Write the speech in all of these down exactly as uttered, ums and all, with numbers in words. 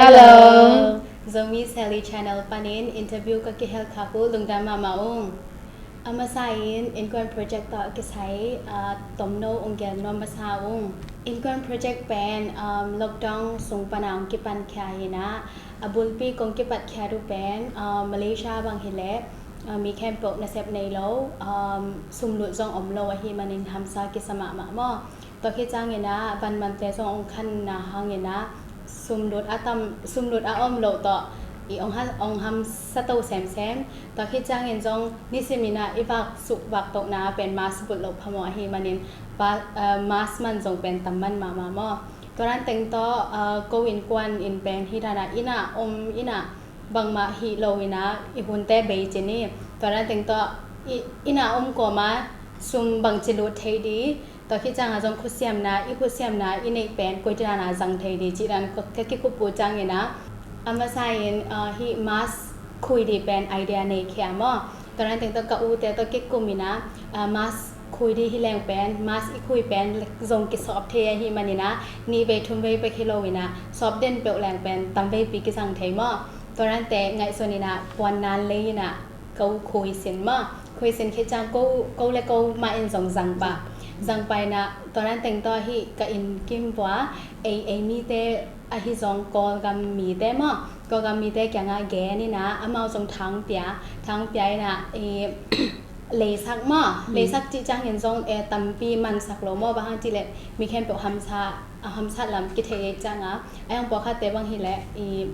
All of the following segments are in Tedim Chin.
Hello. Zomi Sally Channel panin interview ka kihel khak uh lungdam mahmah ung. A masa in Inkuan Project tawh kisai, ah, tomno ong gen nuam masa ung. Inkuan Project pen, um, lockdown sung pana ong kipan khia hi na, a bulpi kong kipat khia uh pen, ah, Malaysia bang hileh, ah, mi khempeuh nasep nei lo, um, sumlut zong om lo ahih manin hamsa kisa mahmah maw. Tua khit ciangin ah vanmante zong ong khanna hangin ah sumlut a tam, sumlut a om loh tawh i ong ha, ong hamsa to semsem. Tua khit ciangin zong nisimin ah i vaksuk vaktohna pen mask bulh loh phamawh ahih manin va, eh, mask man zong pen tam man mahmah maw. Tua dan teng tawh, eh, ko innkuan in pen hih dan ah inn ah om, inn ah bangmah hih lo in ah i hunte bei ci ni. Tua dan teng tawh i, inn ah om kawma sum bangci lut thei di, tua khit ciangah zong khutsiamna, i khutsiamna i neih pen koici dan ah zang thei di cih dan ka, ka kikuppu ciangin ah, a masa in, ah, hih mask khui di pen idea nei khia maw. Tua dan teng tawh ka ute tawh kikumin ah, ah, mask khui di hi leng pen, mask i khui pen zong kisawp thei ahih manin ah, nih vei thum vei bek hi lo in ah, sawp den peuh leng pen tam veipi kizang thei maw. Tua dante ngaihsun in ah, puan nan lei in ah, ko khui sin maw. Khui sin khit ciang ko, ko le ko mah in zong zang pah. Zang pah in ah, tua dan teng tawh hih ka inn kim vua, ei, ei mite ahi zong Kawlgam mite maw. Kawlgam mite kiangah gen in ah, amau zong thang pia, thang pia in ah, i, leisak maw. Leisak cih ciangin zong, eh, tampi mansak lo maw, bang hang cih leh mi khempeuh hamsa, a hamsat lam kithei ciangah, a yang pawlkhatte bang hileh, i,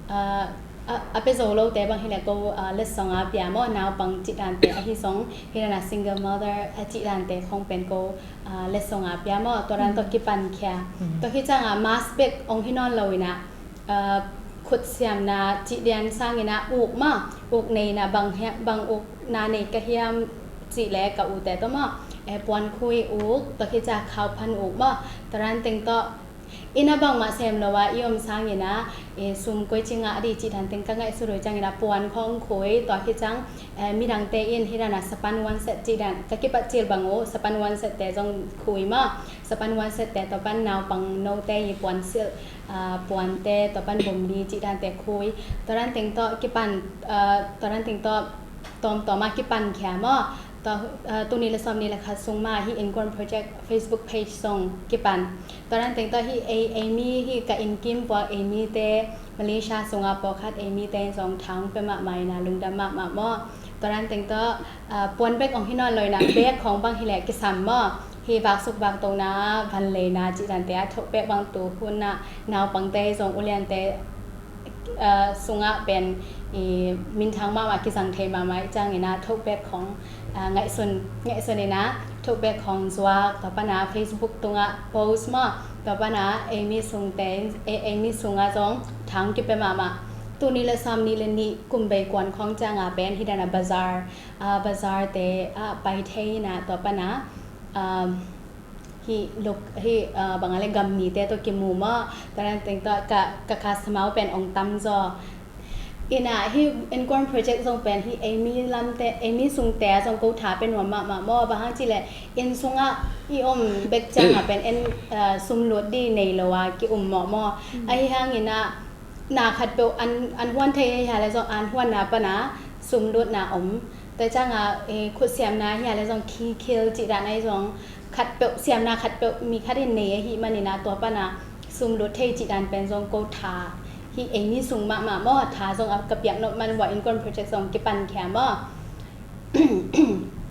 ah, a, a pia zo lote bang hileh ko, ah, letsong a pia maw, naupang cih dante ahi zong, hi dan ah single mother a cih dante khong pen ko, ah, letsong a pia maw, tua dan tawh kipan khia. Tua khit ciangah mask bek ong hi nawn lo in ah, ah, khutsiamna cih lian sangin ah uk maw, uk nei in ah bang hia, bang ukna nei ka hiam cih leh ka ute tawh maw, eh, puan khui uk, tua khit ciang khau phan uk maw, tua dan teng tawh inn ah bangmah sem lo a i om sangin ah, eh, sum koici ngah di cih dan teng ka ngaihsut uh ciangin ah puan khawng khui, tua khit ciang, eh, midangte in hi dan ah sapan one set cih dan ka kipat cil bang uh, sapan one set te zong khui maw. Sapan one set te, tua pan naupang note i puan silh, ah, puante, tua pan bawm li cih dante khui. Tua dan teng tawh kipan, ah, tua dan teng tawh tawmtawm a kipan khia maw. Tua, ah, tul nih le sawm nih le khat sung mah hih Inkuan Project Facebook page zong kipan. Tua dan teng tawh hih ei, ei mi, hih ka inn kim vua ei mite, Malaysia sungah pawlkhat ei mite zong thang pia mahmah in ah lungdam mahmah maw. Tua dan teng tawh, ah, puan bek ong hi nawn lo in ah bag khawng bang hileh kisam maw. Hih vaksuk vaktohna, van leina cih dante ah tote bag bang tu hun ah naupangte zong uliante, ah, sungah pen i minthang mahmah kizang thei mahmah ih ciangin ah tote bag khawng, ah, ngaihsun, ngaihsun in ah tote bag khawng zuak, tua pan ah Facebook tungah post maw, tua pan ah ei mi sungte, ei, ei mi sungah zong thang kipia mahmah. Tul nih le sawm nih le nih kum bei kuan khawng ciangah pen hi dan ah bazar, ah, bazar te ah pai thei in ah, tua pan ah, ah, hih luk, hih, ah, bang a le gam mite tawh kimu maw, tua dan teng tawh ka, ka customer pen ong tam zaw. In ah hih Inkuan Project zong pen hih ei mi lamte, ei mi sungte ah zong ko tha pia nuam mahmah maw, bang hang cih leh inn sungah i om bek ciangah pen en, ah, sumlut di nei lo a ki-um mawh maw. Ahi hangin ah na khatpeuh an, an huan thei ahi a le zong an huanna pan ah sumlutna om. Tua ciangah, eh, khutsiamna ahi a le zong khi khil cih dan ahi zong khatpeuh, siamna khatpeuh mi khat in nei ahih manin ah tua pan ah sumlut thei cih dan pen zong ko tha, hih ei mi sung mahmah maw, tha zong a ka piak nop man vua Inkuan Project zong kipan khia maw.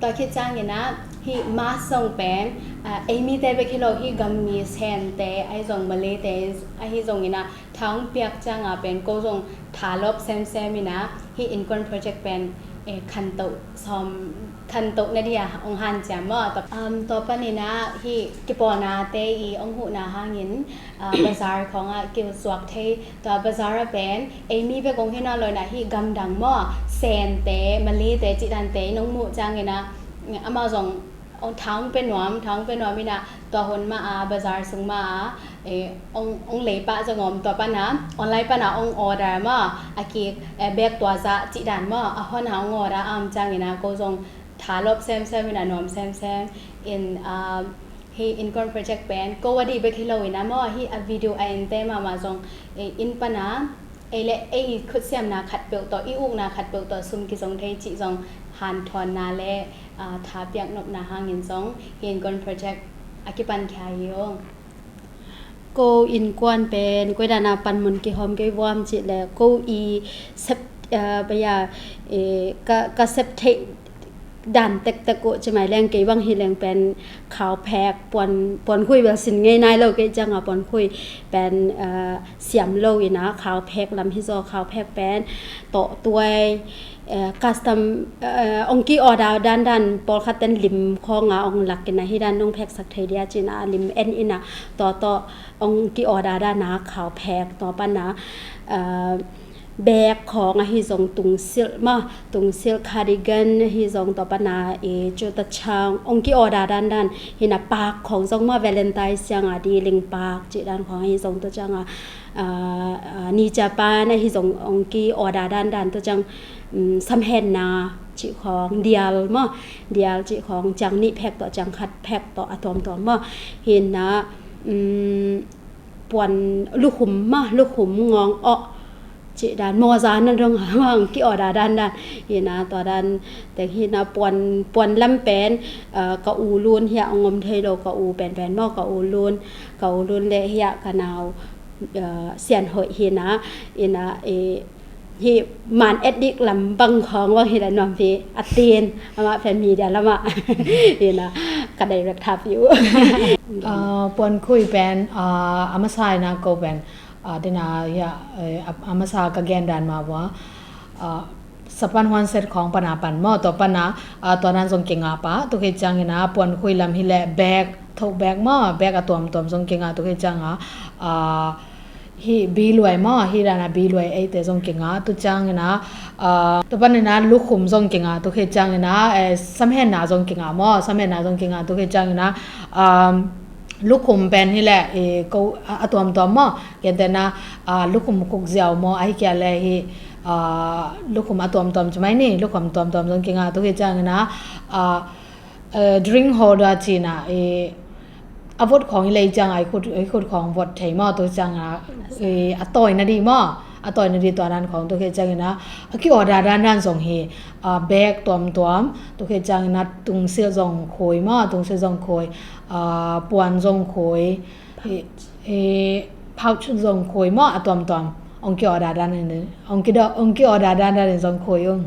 Tua khit ciangin ah hih mask zong pen, ah, ei mite bek hi lo, hih gam mi Sente ahi zong, Malayte ahi zongin ah thang piak ciangah pen ko zong tha lawp semsem in ah hih Inkuan Project pen, eh, khantoh sawm, khantoh na dia ong hanciam maw. Tua, um, tua panin ah hih kipawlnate i ong huhna hangin, ah, bazar khawngah kizuak thei. Tua bazar ah pen ei mi bek ong hi nawn lo in ah hih gamdang maw, Sente, Malayte cih dante in ong muh ciangin ah amau zong ong thang pia nuam, thang pia nuam in ah tua hun mah ah bazar sung mah ah, eh, ong, ong lei pah zong om, tua pan ah online pan ah ong order maw, a kik, eh, bag tua zah cih dan maw, a hon ah ong order a om ciangin ah ko zong tha lawp semsem in ah nuam semsem in, ah, Hih Inkuan project pen ko a dih bek hi lo in ah maw, hih a video a ente mahmah zong, eh, inn pan a, ei le ei khutsiamna khatpeuh tawh, i ukna khatpeuh tawh sum kizong thei cih zong hanthawnna le, ah, tha piak nopna hangin zong hih Inkuan project a kipan khia hi ung. Ko innkuan pen koi dan a panmun kihawm kei vuam cih leh ko i sep, eh, baya, eh, ka, ka sep theih dan tektek uh ci mai leng, kei bang hi leng pen khauphek, puan, puankhui bel sin ngei nai lo, kei ciang a puankhui pen, eh, siam lo in ah khauphek lam hi zaw. Khauphek pen tawh tuai, eh, custom, eh, ong ki-order dandan, pawlkhat ten lim khawng a ong lak in ah hih dan nong pheksak thei dia ci in ah lim en in ah tua tawh ong ki-order dan a khauphek, tua pan a, eh, bag khawng ahi zong, tungsilh maw, tungsilh, cardigan ahi zong, tua pan a, eh, cuta chang ong ki-order dandan hi in ah, pak khawng zong maw, Valentine siang a di ling pak cih dan khawng ahi zong, tua ciang a, ah, ah, ni Japan ahi zong ong ki-order dandan, tua ciang, um, samhenna cih khawng, dial maw, dial cih khawng ciang nih phek tawh, ciang khat phek tawh a tuamtuam maw. Hi in ah, um, puan lukhum maw, lukhum ngawng awh cih dan, mawza na dong a maw, ong ki-order dandan. Hi in ah tua dan teng hi in ah puan, puan lam pen, ah, ka u lun hiah ong om thei lo, ka u penpen maw, ka u lun, ka u lun le hiah ka nau, ah, Sian Hoih hi in ah, hi in ah, eh, hih man et dik lam bang khawng bang hi leh nuam hi a, tin amah pen media lamah hi in ah ka direct tha pih uh. Ah, puankhui pen, ah, a masa in ah ko pen, ah, dina, ya, eh, a, a masa ka gen dan mah vua, ah, sapan huan set khawng pan a pan maw, tua pan a, ah, tua dan zong kingah pah, tua khit ciang in ah puankhui lam hi leh bag, tote bag maw, bag a tuamtuam zong kingah, tua khit ciang a, ah, hih biluai maw, hih dan a biluai eite zong kingah, tua ciang in ah, ah, tua pan in ah lukhum zong kingah, tua khit ciang in ah, eh, samhenna zong kingah maw, samhenna zong kingah, tua khit ciang in ah, um, lukhum pen hi leh, eh, ko a, a tuamtuam maw, gentehna, ah, lukhum kukziau maw, ahih kei leh hih, ah, lukhum a tuamtuam ci mai ni, lukhum tuamtuam zong kingah, tua khit ciang in ah, ah, eh, drink holder ci in ah, eh, a vot khawng i lei ciang a i khut, i khut khawng vot thei maw, tua ciang a, eh, a tawina dih maw, a tawina dih tua dan khawng, tua khit ciang in ah a ki-order dandan zong hi, ah, bag tuamtuam, tua khit ciang in ah tungsilh zong khui maw, tungsilh zong khui, ah, puan zong khui, eh, eh, pouch zong khui maw, a tuamtuam ong ki-order dandan in, ong ki-order, ong ki-order dandan in zong khui ung.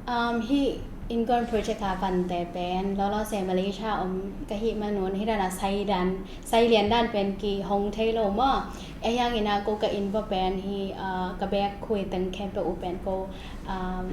Um, hih Inkuan project a vante pen lawlawse Malaysia om ka hih man un, hih dan a sai dan, sai lian dan pen kihong thei lo maw. Ahi hangin ah ko ka inn vua pen hih, uh, ka bag khui teng khempeuh uh pen ko, um,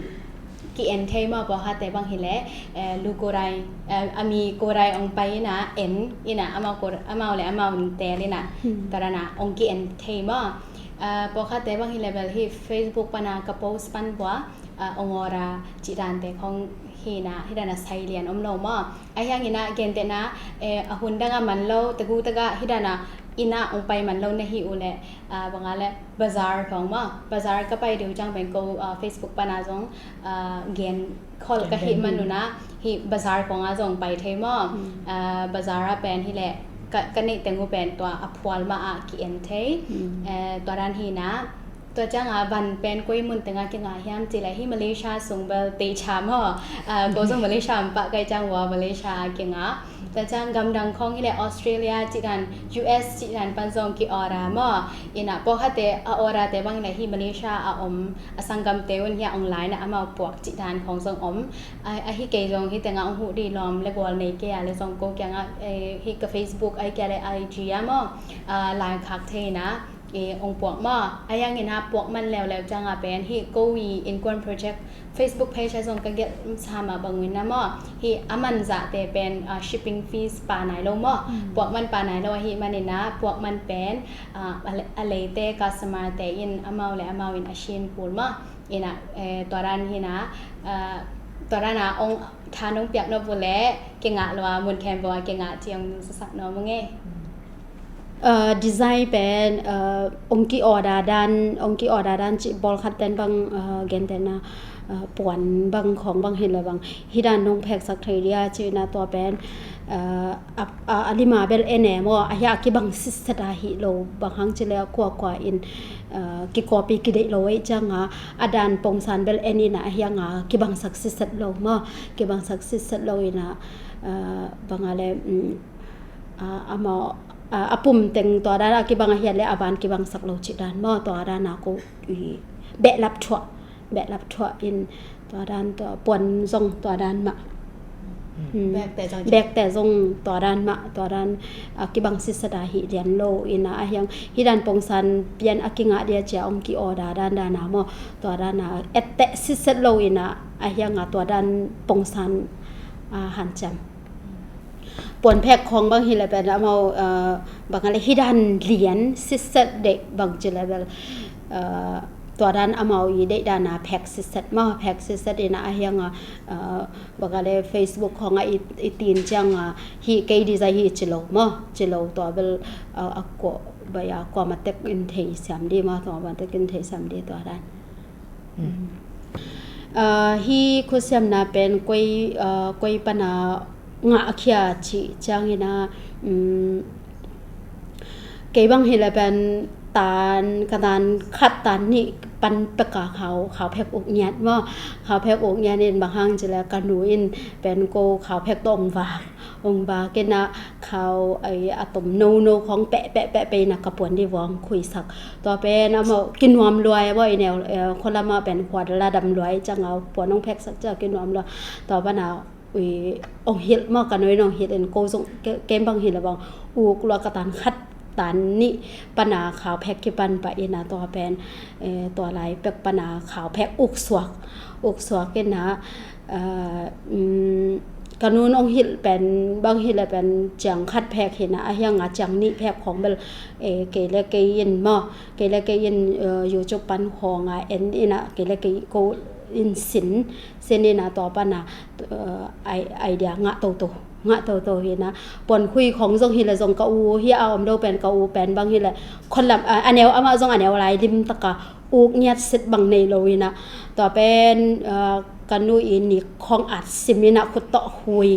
ki-en thei maw, pawlkhatte bang hi leh, eh, lu korai, eh, a mi korai ong pai in ah en in ah, amau ko, amau le amau in teel in ah, hmm, tua dan a ong ki-en thei maw. Ah, pawlkhatte bang hi leh bel hih Facebook pan a ka post pan vua, ah, ong order cih dante khawng hi in ah, hih dan a sai lian om lo maw. Ahi hangin ah gentehna, eh, a hun dang a man lo, tagu tagah hih dan a inn ah ong pai man lo na hih uh leh, ah, bang a leh bazar khawng maw, bazar ka pai deuh ciang pen ko, ah, Facebook pan a zong, ah, gen khol ka hih man un ah, hih bazar khawng a zong pai thei maw. Hmm. Ah, bazar a pen hi leh ka, ka neih teng uh pen tua a phual mah ah ki-en thei. Hmm. Eh, tua dan hi in ah, tua ciang a van pen koi mun teng a kingah hiam cih leh hih Malaysia sung bel teicha maw. Ah, ko zong Malaysia om pah ka hih ciang vua Malaysia a kingah. Tua ciang gamdang khawng hi leh Australia cih dan, U S cih dan pan zong ki-order maw. In ah pawlkhatte a orderte bang hi leh hih Malaysia a om a sanggamte un hiah ong la in ah amau puak cih dan khawng zong om. A, ahi kei zong hih teng a ong huh dih lawm le gual nei kei a leh zong ko kiang ah, eh, hih ka Facebook ahi kei leh I G a maw, ah, lai khak thei in ah, eh, ong puak maw. Ahi hangin ah puak man leuleu ciang a pen hih ko i Inkuan project Facebook page a zong ka gelh sa mah bang un ah maw, hih a man zahte pen, ah, shipping fees pha nai lo maw. Hmm. Puak man pha nai lo ahih manin ah puak man pen, ah, a le, a leite customerte in amau le amau in a sin kul maw. In ah, eh, tua dan hi in ah, ah, tua dan a ong tha nong piak nop uh leh kingah lua, mun khempeuh a kingah cih ong sasak nuam ung e. Ah, design pen, ah, ong ki-order dan, ong ki-order dan cih pawlkhat ten bang, ah, gentehna, Puan bang khawng bang hi le bang hi dan nong pheksak thei dia ci-in ah tua pen a lima bel en e maw, a hia a kibang sitset a hi lo, bang hang ci le a kuakua in kikopi kideih lo ei cianga a dan pongsan bel en in ah a hianga kibangsak sitset lo maw, kibangsak sitset lo in ah bang a le amau a pum teng tua dan a kibang a hiat le a ban kibangsak lo cih dan maw, tua dan a ko behlap thuah, behlap thuah in tua dan tua puan zong tua dan mah. Bekte zong tua dan mah, tua dan a kibang sitset a hi lian lo in ah a hiang hi dan pongsan pian a kingah dia cia ong ki-order dan dan a maw, tua dan a etteh sitset lo in ah a hianga tua dan pongsan a hanciam. Puan phek khawng bang hi le pen amau bang a le hi dan lian sitset deih bang ci le bel tua dan amau i deih dan a phek sitset maw, phek sitset in ah a hianga bang a le Facebook khawng a i tin cianga hi kei design hi ci lo maw, ci lo tua bel a kuah bai a kuamatek in thei siam di maw, kuamatek in thei siam di tua dan. Hi khutsiamna pen koi, koi pana ngah khia cih ciangin ah kei bang hi le pen tan, ka tan khat tan nih pan peka khau, khau phek uk ngiat maw, khau phek uk ngiat in bang hang ci le ka nu in pen ko khau phek tawh ong vak, ong vak in ah khau a tom nono khawng peh peh peh peh in ah ka puan di vuang khuisak. Tua pen amau kinuam luai a bawi neu khualam ah pen khuat la dam luai cianga puan ong pheksak cia kinuam luai. Tua pana ui ong hilh maw, ka nu in ong hilh in ko zong kem bang hi le bang uk lua ka tan khat tan nih pana khau phek kipan pah in ah tua pen tua lai pek pana khau phek uk suak, uk suak in ah ka nu in ong hilh pen bang hi le pen ciang khat phek hi in ah a hianga ciang nih phek khawng bel kei le kei in maw, kei le kei in YouTube pan khawng a en in ah kei le kei ko in sin, sin in ah tua pana idea ngah toto, ngah toto hi in ah puan khui khawng zong hi le zong ka u hi a om lo pen ka u pen bang hi le khualam a neu amah zong a neu lai lim taka uk ngiat sit bang nei lo in ah tua pen ka nu i nik khawng at sim in ah khut tawh khui,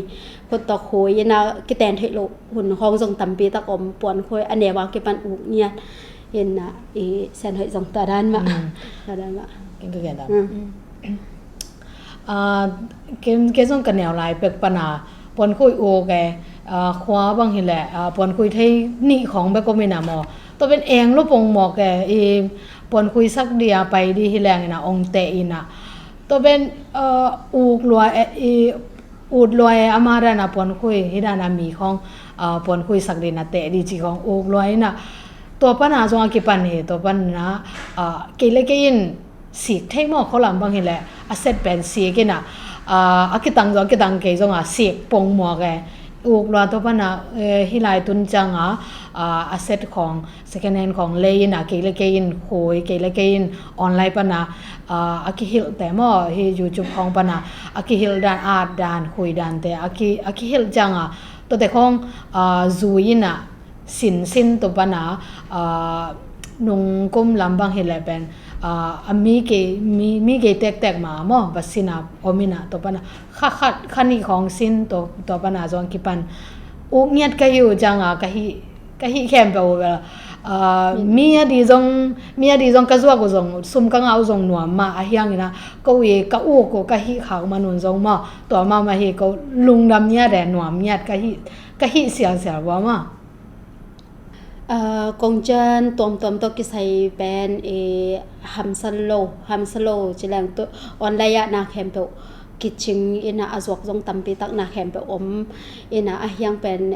khut tawh khui in ah kiten theih lo hun khawng zong tampi tak om, puan khui a neu a kipan uk ngiat in ah i sen hoih zong tua dan mah, tua dan mah. Kei zong ka neu lai pek pana puan khui uk e, khua bang hi le puan khui thei nih khawng bek om in ah maw, tua pen eng lo pong mawk e, i puan khui sak di a pai di hi leng in ah ong teh in ah tua pen uk lua e, i ut lua e, ama dan a puan khui hi dan a mi khawng puan khui sak di in ah teh di ci khawng uk lua in ah tua pana zong a kipan hi, tua pana kei le kei in sik thei maw, khualam bang hi le a set pen sik in ah a kitang zong a kitang kei zong a sik pong mawk e, uk lua tua pana hi lai tun cianga a set khawng second hand khawng lei in ah kei le kei in khui, kei le kei in online pana a kihilh te maw, hi YouTube khawng pana a kihilh dan, at dan, khui dan te a kihilh cianga tua te khawng zui in ah sin sin tua pana nung kum lam bang hi le pen a mi kei, mi kei tektek ma maw va sin a om in ah tua pana kha khat kha nih khawng sin, tua pana zong kipan uk ngiat ka hi uh cianga ka hih, ka hih khempeuh uh bel mi a di zong, mi a di zong ka zuak uh zong, sum ka ngah uh zong nuam mah a hiang in ah ko i ka uk uh ka hih khak man un zong maw, tua mahmah hi ko lungdam ngiat e, nuam ngiat ka hih, ka hih sialsial vua maw. Kong cian tuamtuam tawh kisai pen i hamsa lo, hamsa lo ci leng tu online ah na khempeuh kicing in ah a zuak zong tampi tak na khempeuh om in ah a hiang pen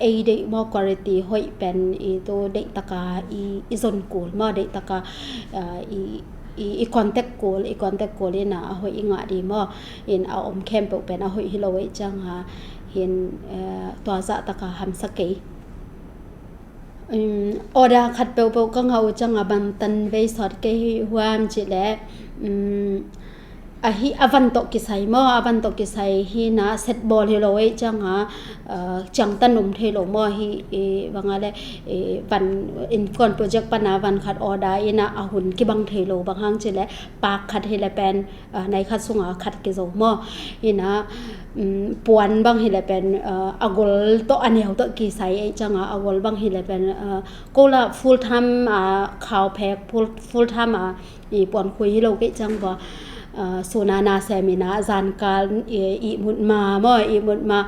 ei deih maw, quality hoih pen i tu deih taka i zon kul maw, deih taka i contact kul, i contact kul in ah a hoih i ngah di maw, in a om khempeuh pen a hoih hi lo ei cianga hin tua zah taka hamsa kei. Order khat peuhpeuh ka ngah uh cianga bangtan vei sawt kei hi huam cih leh Ahi a van tawh kisai maw, a van tawh kisai hi na, set bawl hi lo ei cianga, uh, ciangtan um thei lo maw, hi, eh, banga le, eh, van innkuan project pana van khat order ina a hun kibang thei lo, bang hang ci le pak khat hi le pen, uh, nai khat sunga khat kizo maw. Ina, um, puan bang hi le pen, uh, a gol tawh a neu tawh kisai ei cianga, a gol bang hi le pen, uh, ko la full time, uh, khau phek full, full time, uh, i puan khui hi lo kei ciang bua, uh, suna na sem ina zankal i, i mut ma maw, i mut ma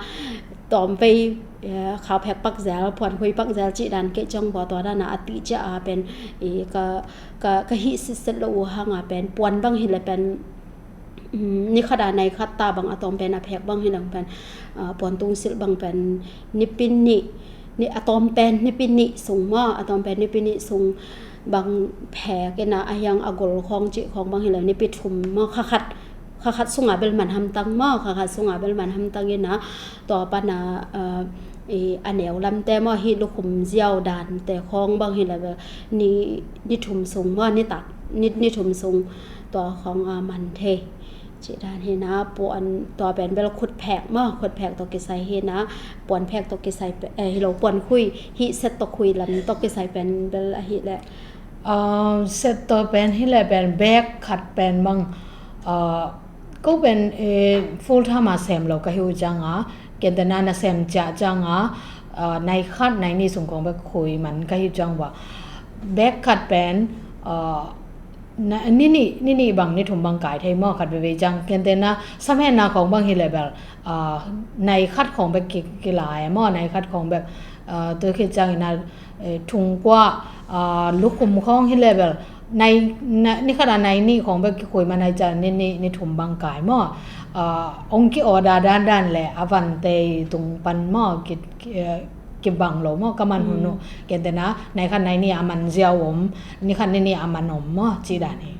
tawm vei, uh, khau phek pak zel, puan khui pak zel ci dan kei ciang bua, tua dana a ti cia a pen i ka, ka, ka hih sitset lo uh hanga pen puan bang hi le pen, um, ni khat a nai khat ta bang a tawm pen a phek bang hi lang pen, uh, puan tung silh bang pen nipi nih, ni a tawm pen nipi nih sung maw, a tawm pen nipi nih sung bang phek ina, a hiang a gol khawng cih khawng bang hi lo nipi thum maw, kha khat, kha khat sunga bel man hamtang maw, kha khat sunga bel man hamtang ina, tua pana, uh, i a neu lamte maw, hi lukhum ziau dante khawng bang hi lo bel ni, ni thum sung maw, ni tak, ni, ni thum sung tua khawng a man thei. Ci dan hi na, puan tua pen bel khut phek maw, khut phek tawh kisai hi na, puan phek tawh kisai pe-, eh, hi lo, puan khui, hih set tawh khui lam tawh kisai pen bel ahi le. Uh, set tawh pen hi le pen bag khat pen bang, uh, ko pen, eh, full time a sem lo ka hi uh cianga, gentehna na sem ciah cianga, uh, nai khat nai nih sung kong bek khui man ka hi uh ciang bua. Bag khat pen, uh, na, ni nih, ni nih bang, ni thum bang kai thei maw, khat veve ciang. Gentehna, samhenna khawng bang hi le bel, ah, nai khat khawng bek ki, kilai maw, nai khat khawng bek, ah, tu khit ciang ina, eh, thungkua, ah, lukhum khawng hi le bel, nai, na, ni khat a nai nih khawng bek kikhui man ai ciang, ni nih, ni thum bang kai maw. Ah, ong ki order dandan le, a vante tung pan maw, ki, ki, eh, kibang lo maw, ka man hun uh. Gentehna, nai khat nai nih a man ziau om, ni khat ni nih a man om maw, ci dan hi.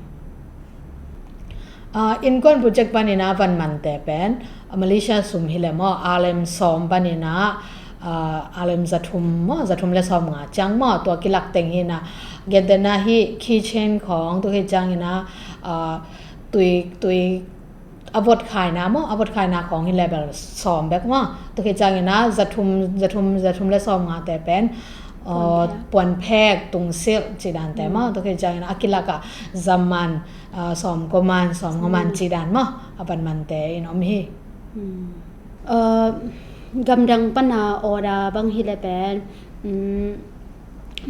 Ah, innkuan project panina van mante pen, Malaysia sum hi le maw, alem sawm panina, ah, alem zathum maw, zathum le sawm nga ciang maw, tua kilak teng hi na. Gentehna hi keychain khawng, tu hi ciang hi na, ah, tui, tui, a vot khaina maw, a vot khaina khawng hi le bel sawm bek maw. Tu khit ciang ina zathum, zathum, zathum le sawm ngate pen, uh, puan phek, tung silh ci dante maw. Tu khit ciang ina a kilak a za man, uh, sawm kua man, sawm nga man ci dan maw, a van mante in om hi. Uh, gamdang pana order bang hi le pen, um,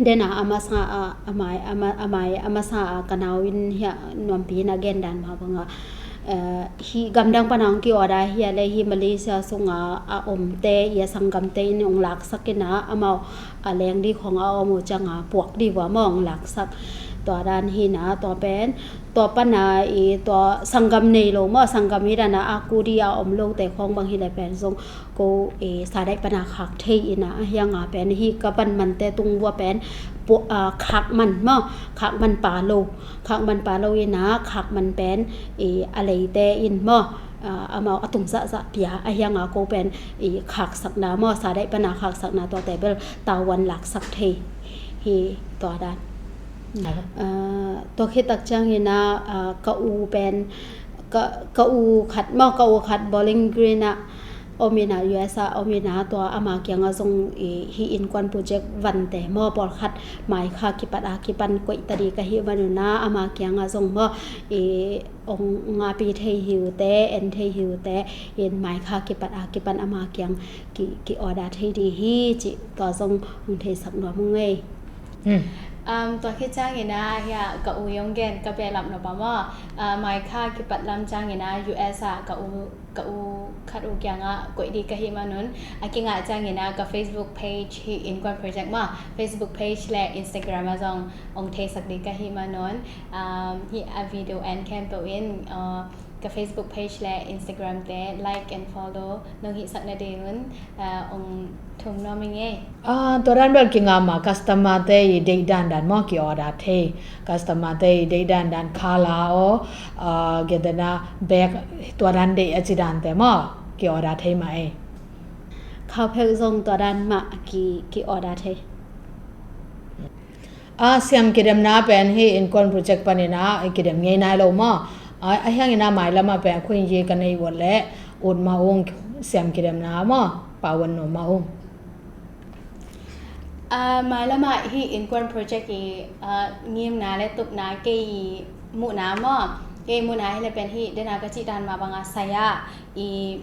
dena a masa a, a mai, a ma-, a mai, a masa a ka nau in hia nuampi na gen dan ma banga. Eh, hi gamdang pana ong ki order hia le hi Malaysia sunga a omte, i a sanggamte in ong laksak ina, amau a leng di khong a om uh cianga puak di vua maw ong laksak. Tua dan hi na, tua pen, tua pana i tua sanggam nei lo maw, sanggam hi dana a ku di a om lote khong bang hi le pen zong ko, eh, sadaih pana khak thei ina, a hianga pen hi ka van mante tung vua pen pu-, ah, khak man maw, khak man pa lo, khak man pa lo ina, khak man pen, eh, a leite in maw, ah, amau a tung zahzah pia, a hianga ko pen, eh, khaksakna maw, sadaih pana khaksakna tuate bel tavuan laksak thei hi tua dan. Ah, tua khit tak ciang ina, ah, ka u pen, ka, ka u khat maw, ka u khat Bowling Green ah om ina, U S ah om ina, tua ama kianga zong i, hi innkuan project vante maw, pawlkhat maikha kipat a kipan koih ta di ka hi manuna, ama kianga zong maw, i, ong ngapi thei hi ute, en thei hi ute, in maikha kipat a kipan ama kiang ki, ki order thei di hi, ci tua zong ong theisak nuam ung ei. Hmm. Um, tua khit ciang ina hia ka u yong gen ka belap no pa maw. Ah, maikha kipat lam ciang ina U S ah ka u, ka u khat u kianga koih di ka hi manun. A kingah ciang ina ka Facebook page hi Innkuan Project maw. Facebook page le Instagram ah zong ong theisak di ka hi manun. Um, hi a video en khempeuh in, uh, ka Facebook page le Instagram te like and follow nong hihsak nadingun, ah, ong thum nuam ing ei. Ah, tua dan bel kingam a customer te i deih dandan maw ki order thei. Customer te i deih dandan khala aw, ah, gentehna bag tua dan deih a ci dante maw ki order thei mah ei. Khau phek zong tua dan mah ki, ki order thei. A siam kidemna pen hi Innkuan Project panina kidem ngei nai lo maw. A hiangin a mailamah pen a khuingi ka nei uat leh ut mah ung, siam kidemna maw, pau uat nuam mah ung. A mailamah hih Innkuan project i a ngimna le tupna kei muhna maw, kei muhna hileh pen hih dena ka cih dan mah banga sai-ah i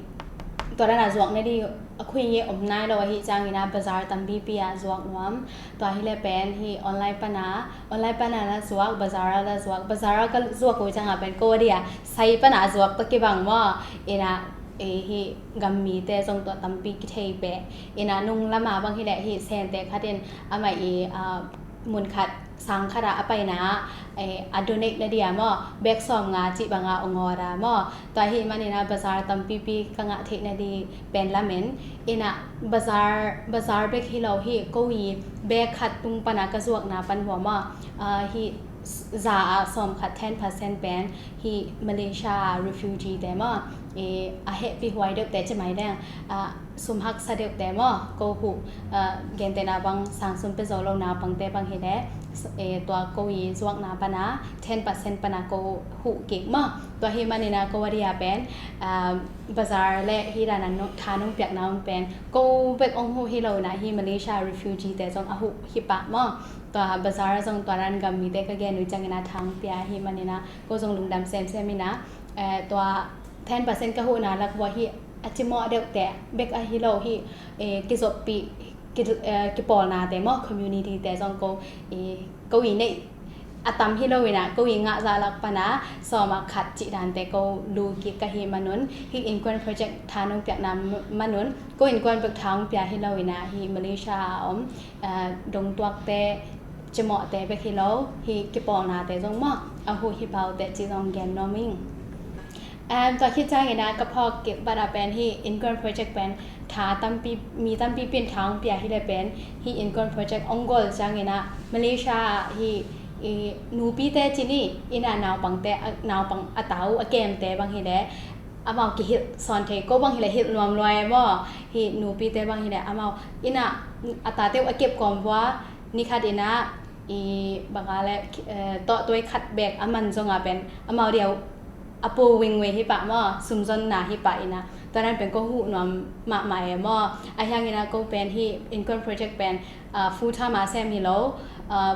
tua dana zuak na di a khuingi om nai lo ahih ciangin a bazar tampipi a zuak nuam. Tua hileh pen hih online pana, online pana na zuak, bazar a na zuak, bazar a ka zuak uh cianga pen ko a dia sai pana a zuak tawh kibang maw. Ina hih gammite zong tua tampi kithei peh. Ina nung lama bang hileh hih sente khatin amah i munkhat sangkhat a a paina a donate na dia maw, bek sawm nga cih banga ong order maw. Tua hih manina bazar tampipi ka ngah theih na di pen lamen. Ina bazar, bazar bek hi lo hih ko i bek khat tung pana ka zuakna pan hua maw, hih za a sawm khat, ten percent pen hih Malaysia refugee te maw, a hehpih huai deuhte ci mai leng, sum haksa deuhte maw, ko huh, gentehna bang sang sum pia zo lo naupangte bang hileh tua ko i zuakna pana ten percent pana ko huh kik maw. Tua hih manina ko a dia pen bazar le hih dana tha nong piakna ong pen ko bek ong huh hi lo ina hih Malaysia refugee te zong a huh hi pah maw. Tua bazar zong tua dan gammite ka gen uh ciangina tha ong pia hih manina ko zong lungdam semsem ina tua ten percent ka huhna lak vua hih a cimawh deuhte bek ahi lo hih kizoppih kipawlnate maw, community te zong ko ko i neih a tam hi lo ina ko i ngah zah lak pana sawm a khat cih dante ko lu kik ka hi manun, hih Innkuan project tha nong piakna manun ko Innkuan bek tha ong pia hi lo ina hih Malaysia a om dongtuakte, cimawhte bek hi lo hih kipawlnate zong maw a huh hi paute ci zong gen nuam ing. Tua khit ciangina ka phawk kik bat a pen hih Innkuan project pen tha tampi, mi tampipi in tha ong pia hileh pen hih Innkuan project ong gol ciangina Malaysia ah hih nupite ci ni ina naupangte, naupang a tau a kemte bang hileh amau kihilh sawn thei, ko bang hileh hilh nuam luai maw. Hih nupite bang hileh amau ina a tate uh a kep kawm vua nikhat ina banga le tawh tuai khat bek a man zonga pen amau dia uh a po wingwei hi pah maw, sumzonna hi pah ina tua dan pen ko huh nuam mahmah e maw. A hiangina ko pen hih Innkuan project pen full time a sem hi lo,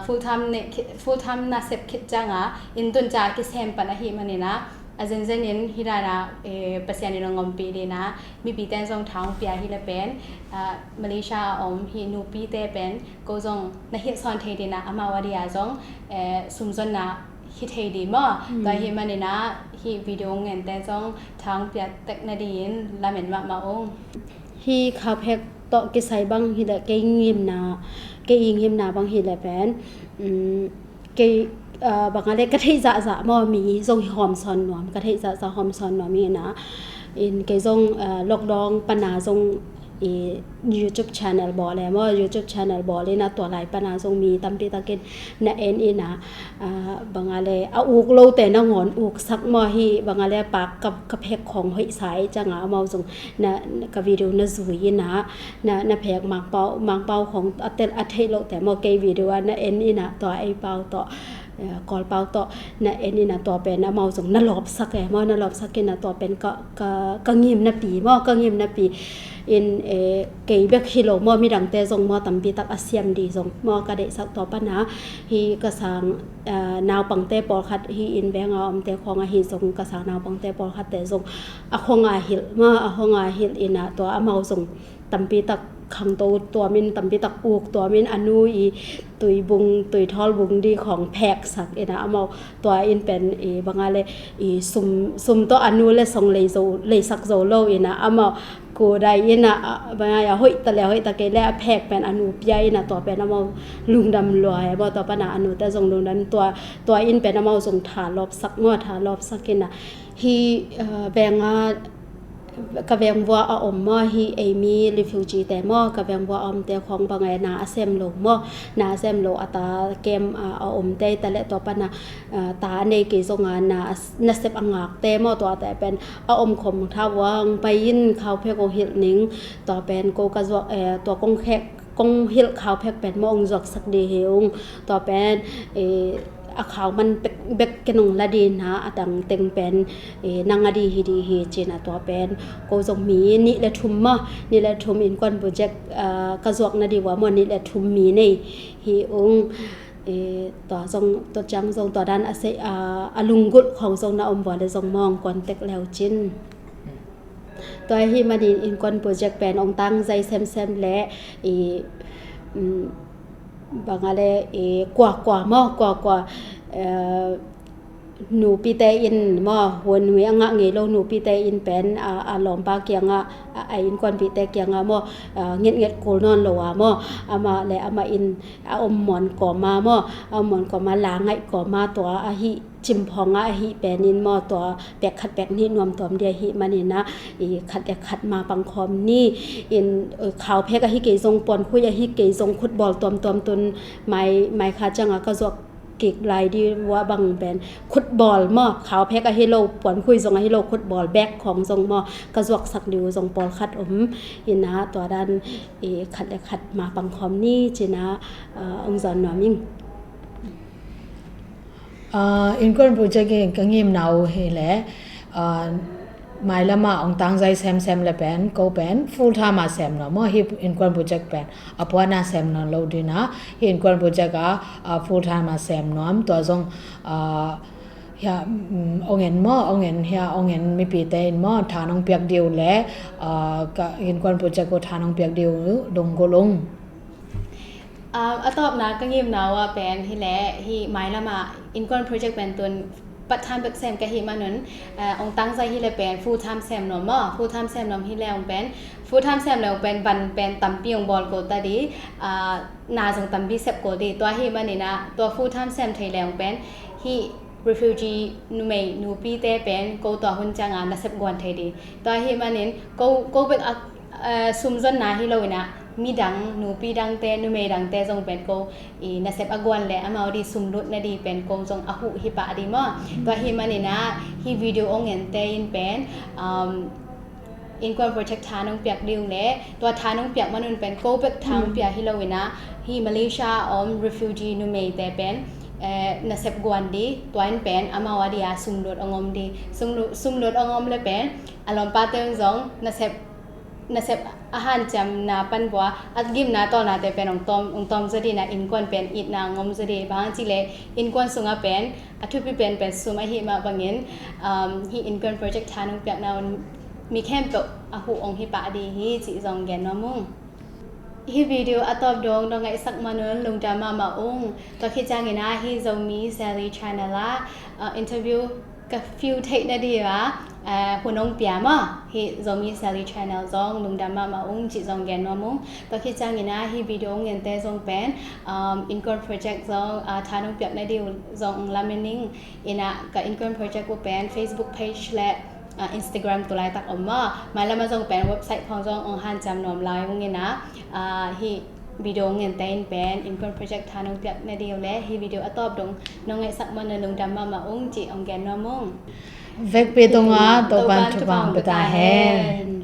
full time na sep khit cianga inn tun ca kisem pan ahi manina a zenzenin hih dana Pasian in ong ompih dina mipite zong tha ong pia hileh pen Malaysia a om hih nupite pen ko zong na hilh sawn thei dina amau a dia zong sumzonna hi thei di maw. Tua hih manina hih video ngente zong tha ong pia tek na di in lamen mahmah ung. Hih khauphek tawh kisai bang hileh kei ngimna, kei i ngimna bang hileh pen kei banga le ka theih zahzah maw, mi zong hawm sawn nuam, ka theih zahzah hawm sawn nuam ina in kei zong lockdown pana zong YouTube channel bawl e maw, YouTube channel bawl ina tua lai pana zong mi tampi takin na en ina banga le a uk lote nangawn uksak maw, hih banga le pak ka phek khawng hoihsa i cianga amau zong na ka video na zui ina na phek Mangpau, Mangpau khawng a theih lote maw kei video a na en ina tua ei pau tawh Kawlpau tawh na en ina tua pen amau zong na lawpsak e maw, na lawpsak ina tua pen ka, ka, ka ngimnapi maw, ka ngimnapi in kei bek hi lo maw, midangte zong maw tampi tak a siam di zong maw ka deihsak. Tua pana hih ka sang naupangte pawlkhat hih inn venga omte khawng ahi zong ka sang naupangte pawlkhatte zong a khonga hilh maw, a khonga hilh ina tua amau zong tampi tak khangto tuamin, tampi tak uk tuamin a nu i tuibung, tuithawl bung di khawng pheksak ina amau tua in pen banga le sum, sum tawh a nu le song lei zo, leisak zo lo ina amau kudai ina banga a hoih ta le hoih ta kei le a phek pen a nu pia ina tua pen amau lungdam lua e maw, tua pana a nute zong lungdam, tua, tua in pen amau zong tha lawpsak maw, tha lawpsak ina hih venga ka vengvua a om maw, hih eimi refugee te maw, ka vengvua a omte khawng bang e na a sem lo maw, na a sem lo a ta kem a omte ta le tua pana ta a nei kei zonga na, na sep a ngakte maw, tuate pen a om khawm tha uang pai in khauphek ong hilh ning, tua pen ko ka zuak tua kong khek kong hilh khauphek pen maw ong zuaksak di hi ung, tua pen a khau man bek, bek ken ong la ding a, a dang teng pen, eh, nang a ding hi ding hi ci-in a, tua pen ko zong mi nih le thum maw, nih le thum innkuan project, ah, ka zuak nading uh a maw, nih le thum mi nei hi ung. Eh, tua zong, tua ciang zong tua dan a sei, ah, a lunggulh khawng zong na om vua leh zong maw ong contact le uh cin. Tua ahih manin innkuan project pen ong tangzai semsem leh, i, mm, bang a leh, i, kuakua maw, kuakua, eh, nupite in maw, hun nui a ngah ngei lo nupite in pen, a, a lawmpa kiangah, a, a innkuanpihte kiangah maw, a, ngetnget kul nawn lo a maw, amah le amah in a om muan kawma maw, a om muan kawma, la ngaih kawma, tua ahih cimphawng a ahih pen in maw, tua pek khat pek nih nuamtuam ding ahih manin a, i, khat le khat ma pangkhawm ni. In, eh, khau phek ahi kei zong, puankhui ahi kei zong, khutbawl tuamtuam tun mai, mai kha ciang a ka zuak kik lai ding uh a bang pen khutbawl maw, khau phek ahi lo, puankhui zong ahi lo, khutbawl bek khawng zong maw, ka zuaksak ding uh zong pawlkhat om in a, tua dan, i, khat le khat ma pangkhawm ni ci-in a, ah, ong zawn nuam ing. Ah, innkuan project hi ka ngimna uh hi leh, ah, mailam a ong tangzai semsem le pen, ko pen full time a sem nuam maw, hi innkuan project pen a puan a sem nuam lo ding a, hi innkuan project a, ah, full time a sem nuam, tua zong, ah, hia, mm, ong en maw, ong en hia, ong en mipite in maw, tha nong piak ding uh leh, ah, ka innkuan project uh tha nong piak ding uh lunggulh ung. Um, a tawpna ka ngimna uh a pen hi leh, hi mailam a innkuan project pen tun part time bek sem ka hih manun, uh, ong tangzai hi leh pen full time sem nuam maw, full time sem nuam hi leh ong pen, full time sem leh ong pen van pen tampi ong bawl kul ta ding, uh, na zong tampi sep kul ding, tua ahih manin a, tua full time sem thei leh ong pen, hi refugee numei nupite pen ko tua hun ciang a nasep guan thei ding. Tua ahih manin ko, ko bek a, eh, sum zonna hi lo in a, midang, nupi dangte, numei dangte zong pen ko, i, nasep a guan leh amau ding sum lut nading pen ko zong a huh hi pah ding maw. Tua ahih manin a, hi video ong ente in pen, um, innkuan project tha nong piak ding uh leh, tua tha nong piak manun pen ko bek tha ong pia hi lo in a, hi Malaysia a om refugee numeite pen, eh, nasep guan ding, tua in pen amau a ding a sum lut ong om ding. Sum lut, sum lut ong om leh pen a lawmpate un zong nasep, nasep a hanciamna pan bua, a gimna tawlnate pen ong tawm, ong tawm zaw ding a, innkuan pen itna ong om zaw ding. Bang hang cih leh innkuan sungah pen a thupi pen pen sum ahih mah bangin, um, hi innkuan project tha nong piakna un mi khempeuh a huh ong hi pah ding hi cih zong gen nuam ung. Hi video a tawp dong nong ngaihsak manun lungdam mahmah ung. Tua khit ciangin a, hi Zomi Sally Channel a, uh, interview ka fill theih nading a, uh, hun ong pia maw, hi Zomi Sally Channel zong lungdam mahmah ung cih zong gen nuam ung. Tua khit ciangin a, hi video ong ente zong pen, um, innkuan project zong, uh, tha nong piak nading zong lamen ing. In a, ka innkuan project uh pen Facebook page le, ah, Instagram tu laitak om maw. Mailam a zong pen website khawng zong ong hanciam nuam lai ung in a, ah, hi video ong ente in pen innkuan project tha nong piak nading uh leh, hi video a tawp dong nong ngaihsak manun lungdam mahmah ung cih ong gen nuam ung. Vekpi tungah Topa'n thupha ong pia ta hen.